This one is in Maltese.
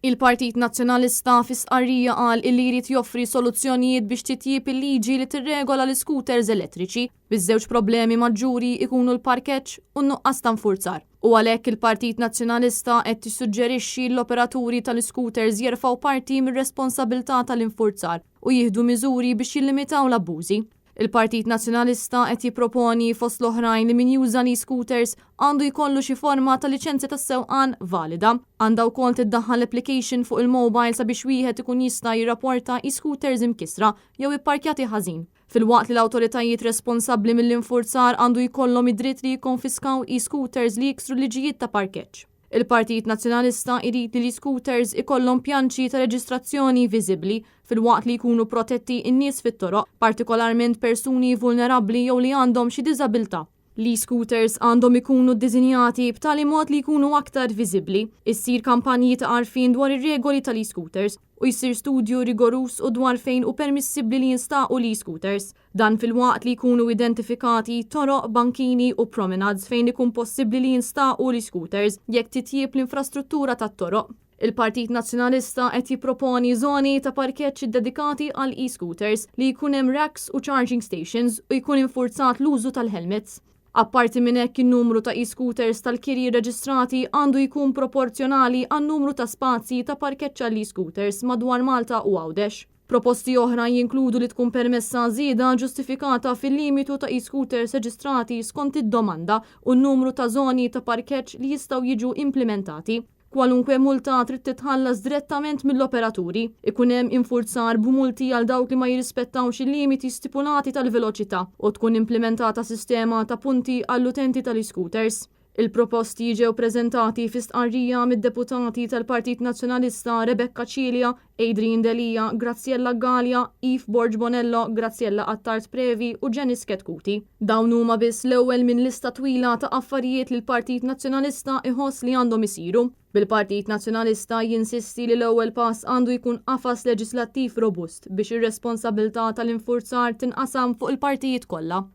Il-Partit Nazzjonalista fi stqarrija qal illi jrid joffri soluzzjonijiet biex titjieb il-liġi li tirregola l-iscooters elettriċi, biż-żewġ problemi maġġuri jkunu l-parkeġġ u n-nuqqas ta' nfurzar. U għalhekk il-Partit Nazzjonalista qed jissuġġerixxi l-operaturi tal-iscooters jerfgħu parti mir-responsabilità tal-infurzar u jieħdu miżuri biex jillimitaw l-abbużi. Il-Partit Nazzjonalista qed jipproponi fost l-oħrajn li min juża l-e-scooters għandu jkollu xi forma ta' liċenzja tas-sewqan valida. Għandha wkoll tiddaħħal application fuq il-mobile sabiex wieħed ikun jista' jirrapporta e-scooters imkissra jew ipparkjati ħażin. Filwaqt li l-awtoritajiet responsabbli mill-infurzar għandu jkollhom id-dritt li jikkonfiskaw e-scooters li jiksru liġijiet ta' parkeġġ. Il-Partit Nazzjonalista jrid li l-e-scooters ikollhom pjanċi ta' reġistrazzjoni viżibbli filwaqt li jkunu protetti n-nies fit-toroq, partikolarment persuni vulnerabbli jew li għandhom xi diżabilità. L-e-scooters għandhom ikunu ddisinjati b'tali mod li jkunu aktar viżibbli, issir kampanji ta' għarfien dwar ir-regoli tal-e-scooters u jsir studju rigoruż u dwar fejn hu permissibbli li jinstaqu l-e-scooters. Dan filwaqt li jkunu identifikati toroq, bankini u promenades fejn ikun possibbli li jinstaqu l-e-scooters jekk titjieb l-infrastruttura tat-toroq. Il-Partit Nazzjonalista qed jipproponi żoni ta' parkeġġ iddedikati għal e-scooters li jkun hemm racks u charging stations u jkun infurzat l-użu tal-helmets. Apparti minn hekk in-numru ta' e-scooters tal-kiri rreġistrati għandu jkun proporzjonali għan-numru ta' spazji ta' parkeġġ għall-e-scooters madwar Malta u Għawdex. Proposti oħra jinkludu li tkun permessa żieda ġustifikata fil-limitu ta' e-scooters reġistrati skont id-domanda u n-numru ta' żoni ta' parkeġġ li jistgħu jiġu implimentati. Kwalunkwe multa trid titħallas direttament mill-operaturi. Ikun hemm infurzar b'multi għal dawk li ma jirrispettawx il-limiti stipulati tal-veloċità u tkun implimentata sistema ta' punti għall-utenti tal-e-scooters. Il-proposti ġew preżentati fi stqarrija mid-deputati tal-Partit Nazzjonalista Rebecca Cilia, Adrian Delia, Graziella Galea, Eve Borg Bonello, Graziella Attard Previ u Janice Chetcuti. Dawn huma biss l-ewwel minn lista twila ta' affarijiet li l-Partit Nazzjonalista iħoss li għandhom isiru. Bil-Partit Nazzjonalista jinsisti li l-ewwel pass għandu jkun qafas leġislattiv robust biex ir-responsabilità tal-infurzar tinqasam fuq il-partijiet kollha.